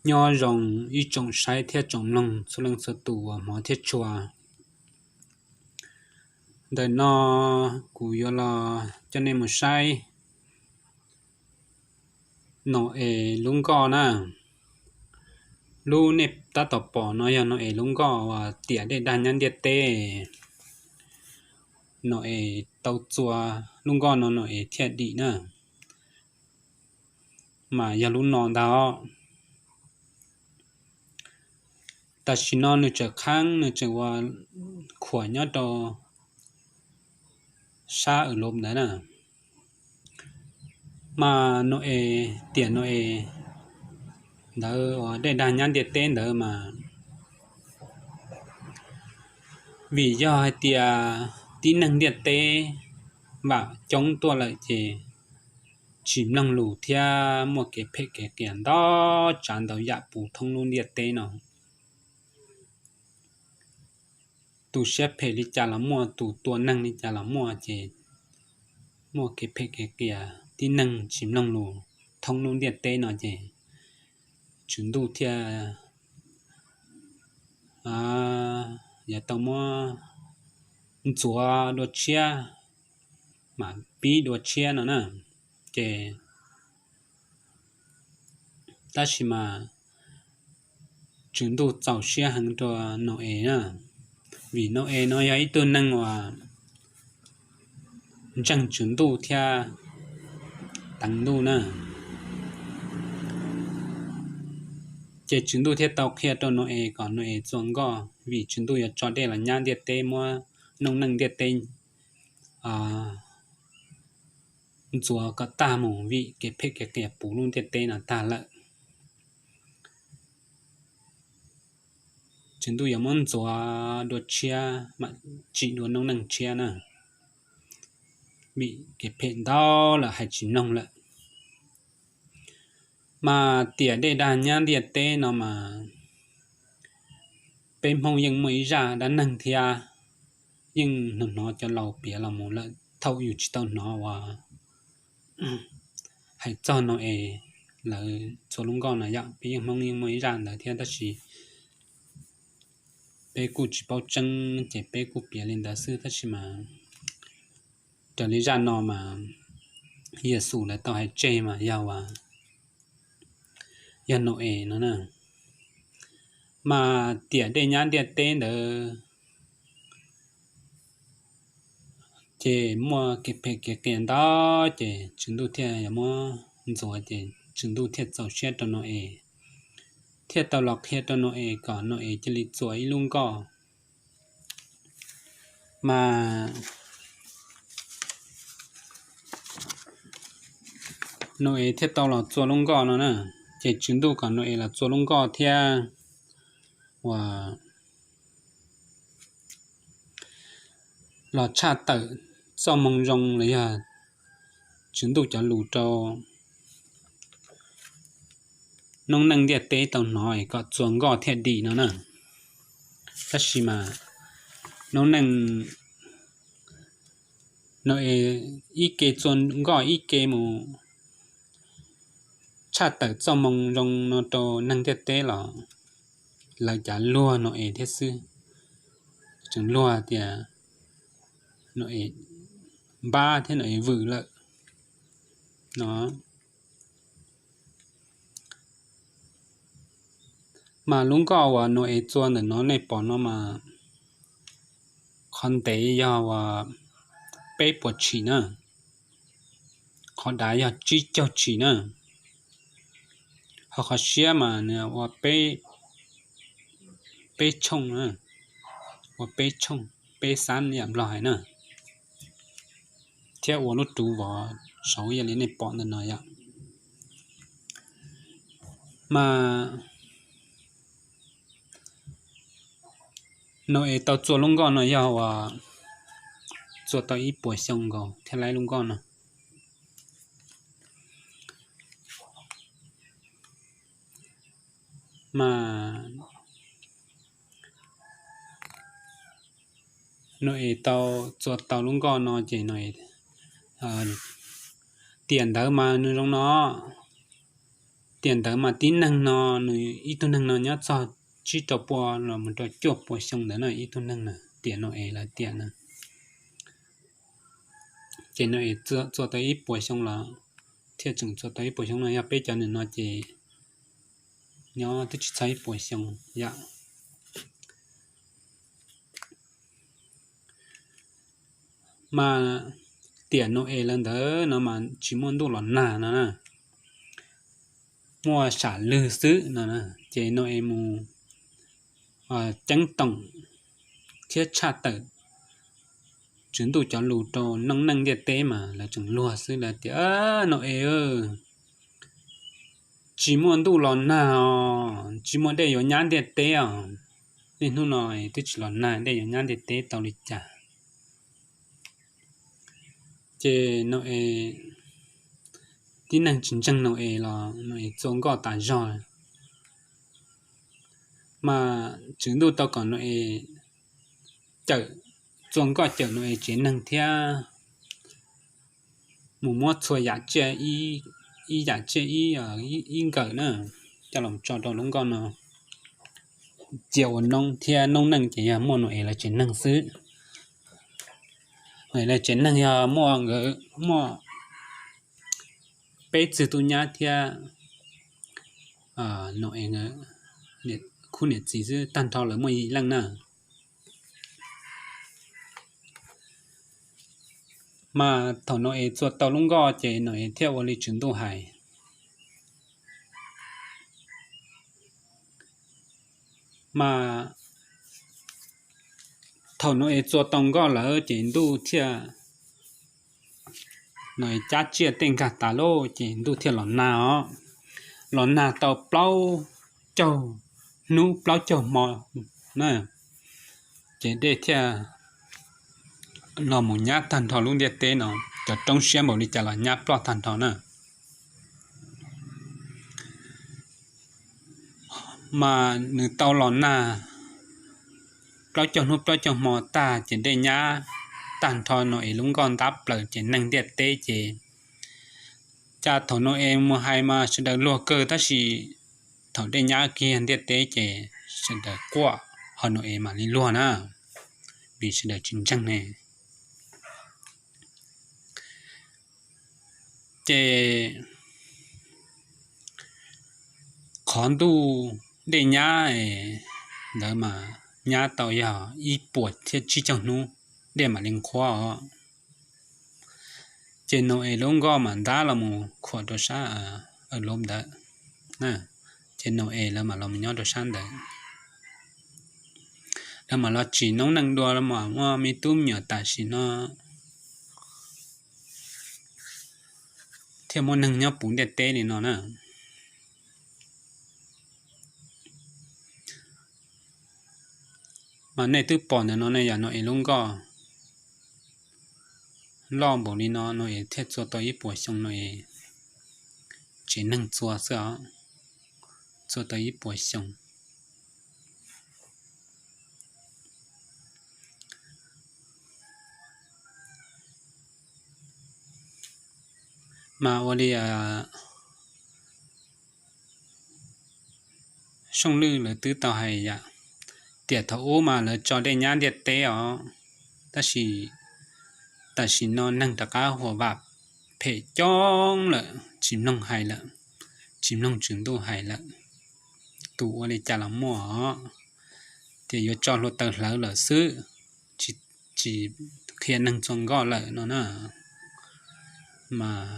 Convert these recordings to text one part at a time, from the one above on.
Nyob zoo ib tsoom saib thiab tsoom mloog txhua leej txhua tus uas hmov thiab tshua. Ntawm no kuv yuav los coj nej mus saib Nau-es lub nkoj na. Lub nej tab tom pom no yog Nau-es lub nkoj uas tiam dej dag nyab ntiaj teb. Nau-es tau txua lub nkoj no Nau-es thiaj dim na, mas yog lub no ntag. Tam sim no nws tseem qheeb, nws tseem ua khuam nyob rau sab uv lov ntawd na. Mas Nau-es, tiam Nau-es ntawd uas dej dag nyab ntiaj teb ntawd mas vim yog hais tias tib neeg ntiaj teb vam coob tuaj lawm ces tsis mloog lus thiab muaj kev phem kev qias ntau tsav ntau yam puv thoob lub ntiaj teb no. Tus siab phem li cas los muaj, tus tua neeg li cas los muaj, ces muaj kev phem kev qias tib neeg tsis mloog lus thoob lub ntiaj teb no ces Tswv Ntuj thiaj yuav tau muab ntxuav dua tshiab, mam pib dua tshiab no na. Ces tab sis mas Tswv Ntuj txaus siab heev rau Nau-es na, vim Nau-es no yog ib tug neeg uas ntseeg Tswv Ntuj thiab teev Ntuj na. Ces Tswv Ntuj thiaj tau qhia rau Nau-es kom Nau-es txua nkoj, vim Tswv Ntuj yuav tso dej los nyab ntiaj teb, muab noob neej ntiaj teb ntxuav kom tag mus, vim kev phem kev qias puv lub ntiaj teb no tag lawm. Tswv Ntuj yuav muab ntxuav dua tshiab, mam tsim dua noob neej tshiab na, vim kev phem ntau lawm hais tsis mloog lawm. Mas tiam dej dag nyab ntiaj teb no mas peb Hmoob yeej muaj ib zaj dab neeg thiab, yeej hnov hnov cov laus piav los mus lawm thaum yus tsis tau hnov uas hais txog Nau-es lawv txua lub nkoj no yom. Peb yeej Hmoob yeej muaj ib zaj ntawd thiab, tab sis peb kuj tsis paub tseeb ces peb kuj piav li ntawd xwb, tab sis mas raws li zaj no mas Yexus lawv tau hais tseg mas yog uas yog Nau-es no na. Mas tiam dej nyab ntiaj teb ntawd ces muaj kev phem kev qias ntau, ces Tswv Ntuj thiaj yuav muab ntxuav, ces Tswv Ntuj thiaj txaus siab rau Nau-es, thiaj tau los qhia rau Nau-es kom Nau-es cia li txua ib lub nkoj. Mas Nau-es thiaj tau los txua lub nkoj no na. Ces Tswv Ntuj kom Nau-es los txua lub nkoj thiab uas los tshaj tawm txoj moo zoo los yog Tswv Ntuj cov lus rau noob neej ntiaj teb tau hnov kom txua nkoj thiaj dim no na. Tab sis mas noob neej, Nau-es ib ke txua nkoj ib ke mus tshaj tawm txoj moo zoo no rau neeg ntiaj teb los lawv cav luag Nau-es thiab xwb. Tseem luag tias Nau-es npab thiab Nau-es vwm lawm no. Mas lub nkoj uas Nau-es txua ntawm no nej pom no mas qhov ntev yog uas peb puas tshim na, qhov dav yog tsib caug tshim na, ho qhov siab mas nws ua peb tshooj, ua peb tshooj, peb xab yam Nplog hais na, thiab ua lub ruv vov saud ib yam li nej pom ntawm no yom. Mas Nau-es tau txua lub nkoj no yog uas txua tau ib puas xyoo nkaus thiaj laib lub nkoj no. Mas Nau-es tau txua tau lub nkoj no ces Nau-es, tiam ntawd mas nws zoo no, Tiam ntawd mas tib neeg no, nws ib tug neeg no nyob txog tsib rau pua los mus rau cuaj pua xyoo ntawd na, ib tug neeg na, tiam Nau-es lawv tiam na. Ces Nau-es txua tau ib puas xyoo los, thiaj tseem txua tau ib puas xyoo no, yog peb cov nim no ces nyob twb tsis txog ib puas xyoo yom. Mas tiam Nau-es lawv ntawd no mas tsis muaj ntuj los nag no na, muaj sam lwg xwb no. Ces Nau-es mus ceeb toom thiab tshaj tawm Tswv Ntuj cov lus rau noob neej ntiaj teb mas lawv tseem luag xwb, lawv tias, Nau-es, tsis muaj ntuj los nag os, tsis muaj dej yuav nyab ntiaj teb os. Niaj hnub no twb tsis los nag, dej yuav nyab ntiaj teb tau li cas? Ces Nau-es, tib neeg tsis ntseeg Nau-es los Nau-es txua nkoj tas zog. Mas Tswv Ntuj tau kom Nau-es cawm, txua nkoj cawm Nau-es tsev neeg thiab mus muab txhua yam tsiaj, ib yam tsiaj ib nkawm na, coj los tso rau lub nkoj no, cia ua noob thiab noob neej ces yog muaj Nau-es lawv tsev neeg xwb. Nau-es lawv tsev neeg yog muaj nkawd, muaj peb txwg tub nyab thiab Nau-es khub niam txiv xwb, tag nrho lawv muaj yim leej na. Mas thaum Nau-es txua tau lub nkoj ces Nau-es thiaj ua li Tswv Ntuj hais. Mas thaum Nau-es txua tau nkoj lawm ces ntuj thiaj, Nau-es cab tsiaj tej nkag tas lawm ces ntuj thiaj los nag os. Los nag tau plaub caug hnub plaub caug hmo na, ces dej thiaj los mus nyab tag nrho lub ntiaj teb no, cov roob siab npaum li cas los nyab ploj tag nrho na. Mas nws tau los nag plaub caug hnub plaub caug hmo tag ces dej nyab tag nrho Nau-es lub nkoj ntab plaws ces neeg ntiaj teb ces, cas thaum Nau-es mus hais mas sawv daws luag kawg tab sis thaum dej nyab kiag ntiaj teb ces sawv daws quaj, ho Nau-es mam li luag na, vim sawv daws tsis ntseeg ne. Ces qhov ntuj dej nyab ntawd mas nyab tau yog ib puas thiab tsib caug hnub dej mam li nqhuab os. Ces Nau-es lub nkoj mam ntab los mus khuam rau sab Aws Lub ntawd. Ces Nau-es lawv mam los nyob rau sab ntawd. Lawv mam los tsim noob neej dua, lawv mam muaj me tub me nyuam tam sim no thiaj muaj neeg nyob puv ntiaj teb li no na. Mas nej twb pom ntawm no ne, yog Nau-es lub nkoj loj npaum li no, Nau-es thiaj txua tau ib puas xyoo, Nau-es tsev neeg txua xwb os, txua tau ib puas xyoo. Mas ua li Sooj Lwj lawv twb tau hais yam, tiam thaum ub mas lawv tso dej nyab ntiaj teb os, tab sis tam sim no neeg rov qab huam vam phem coob lawm, tsis mloog hais lawm, tsis mloog Tswv Ntuj hais lawm. Tus ua li cas los muaj os, tias yuav tso hluav taws hlawv lawm xwb, tsis qhia neeg txua nkoj lawm no na. Mas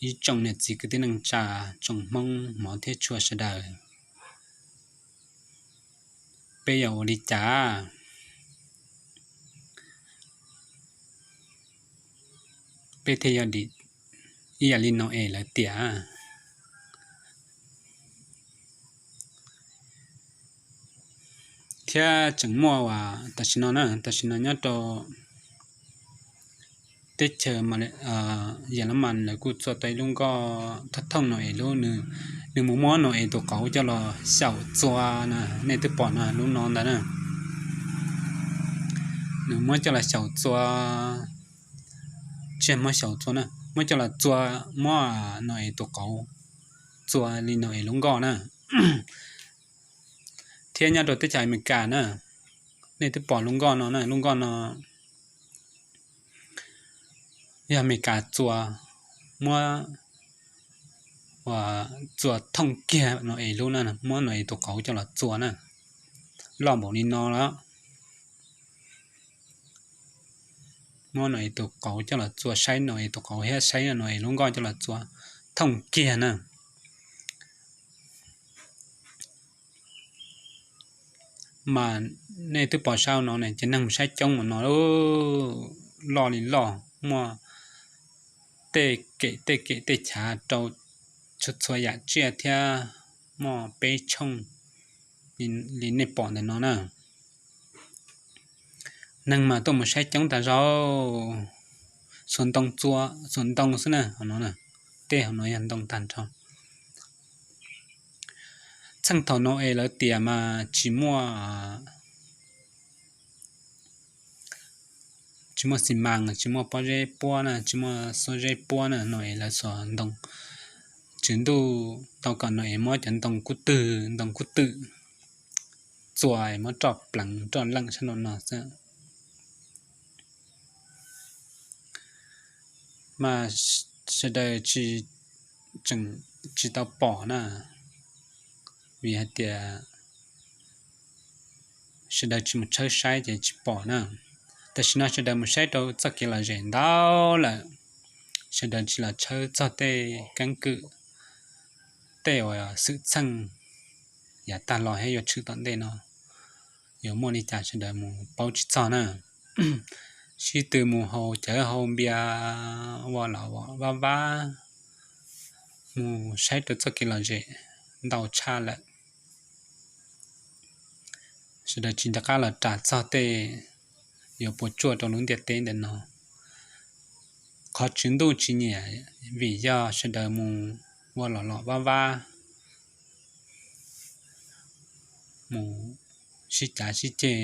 ib tsoom niam txiv kwv tij neej tsa, tsoom Hmoob hmov thiab tshua sawv daws, peb yuav ua li cas peb thiaj yog ib yam li Nau-es lawv tiam, thiab tseem muaj uas tam sim no na, tam sim no nyob rau teb chaws Yas Las Mas lawv kuj txua tau ib lub nkoj thooj thooj Nau-es lub, nws mus muab Nau-es tus qauv coj los xyaum txua na, nej twb pom no lub no ntag na. Nws muab coj los xyaum txua, tsis muab xyaum txua na, muab coj los txua, muab Nau-es tus qauv txua li Nau-es lub nkoj na. Thiab nyob rau teb chaws Amelikas na, nej twb pom lub nkoj no na, lub nkoj no yog Amelikas txua, muab, txua thooj kiag Nau-es lub na, muab Nau-es tus qauv coj los txua na, loj npaum li no lawm. Muab Nau-es tus qauv coj los txua, saib Nau-es tus qauv thiab saib Nau-es lub nkoj coj los txua thooj kiag na. Mas nej twb pom saum no ne, ces neeg mus saib coob mus no, loj li loj, muaj tej kem tej kem tej chav rau txhua txhua yam tsiaj thiab, muaj peb tshooj li nej pom ntawm no na. Neeg mas tuaj mus saib coob tas zog, xuas ntoo txua, xuas ntoo xwb na, hauv no, tej hauv no yog ntoo tag nrho. Txheej thaum Nau-es lawv tiam mas tsis muaj, tsis muaj xi mas, tsis muaj pob zeb puab na, tsis muaj xuab zeb puab na, Nau-es lawv xuas ntoo. Tswv Ntuj tau kom Nau-es muab cov ntoo kub twm, ntoo kub twm txua, muab roj pleev roj leej sab nraum no xwb. Mas sawv daws tseem tsis tau pom na, vim hais tias sawv daws tsis mus tshawb saib ces tsis pom na. Tam sim no sawv daws mus saib rau txoj kev lom zem ntau lawm, sawv daws tsis los tshawb txog tej keeb kwm, tej uas xwm txheej yav tag los thiab yuav tshwm tom ntej no yuav muaj li cas sawv daws mus paub tsis txog na. Sib tw mus haus cawv haus npias, ua los vab vab, mus saib rau txoj kev lom zem ntau tshaj lawm. Sawv daws tsis nco qab los ras txog tej yuav puas tsuaj rau lub ntiaj teb ntawm no. Qhov Tswv Ntuj tsis nyiam vim yog sawv daws mus ua los los vab vab, mus sib cav sib ceg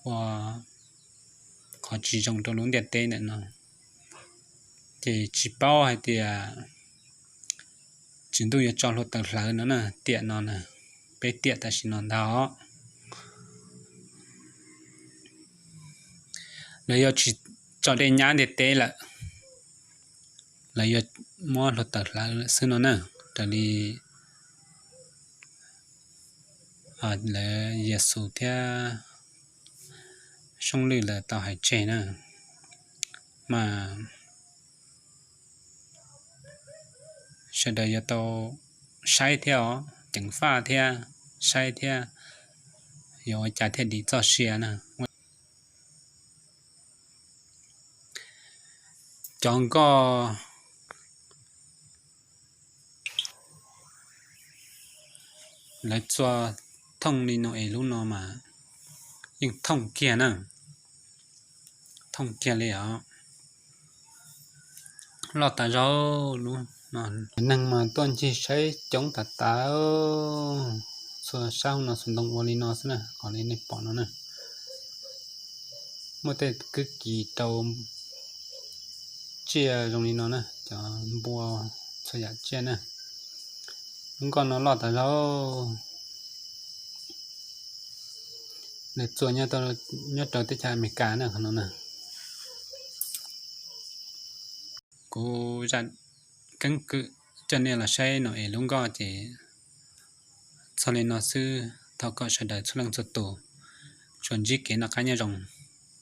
ua qhov tsis zoo rau lub ntiaj teb ntawm no. Ces tsis paub hais tias Tswv Ntuj yuav tso hluav taws hlawv no na, tiam no na, peb tiam tam sim no ntag. Lawv yuav tsis tso dej nyab ntiaj teb lawm, lawv yuav muab hluav taws hlawv lawm xwb no na, raws li lawv Yes Xus thiab Soob Lwj lawv tau hais tseg na. Mas sawv daws yuav tau saib thiab os, ceev faj thiab, saib thiab, yuav ua cas thiaj dim txoj sia na. Cov nkoj lawv txua thooj li no es lub no mas yeej thooj kiag na, thooj kiag li os. Loj tas zog lub no. Neeg mas tuaj ncig saib coob tas tas, txhua sab no xuas ntoo ua li no xwb na, qhov li nej pom no na. Muaj tej kwb kis rau tsiaj zoo li no na, cov npua, txhua yam tsiaj na. Lub nkoj no loj tas zog, lawv txua nyob rau teb chaws Amelikas na, qhov no na. Kuv zam keeb kwm coj nej los saib no es lub nkoj ces txog li no xwb, thov kom sawv daws txhua leej txhua tus tsuas ntsib kev noj qab nyob zoo.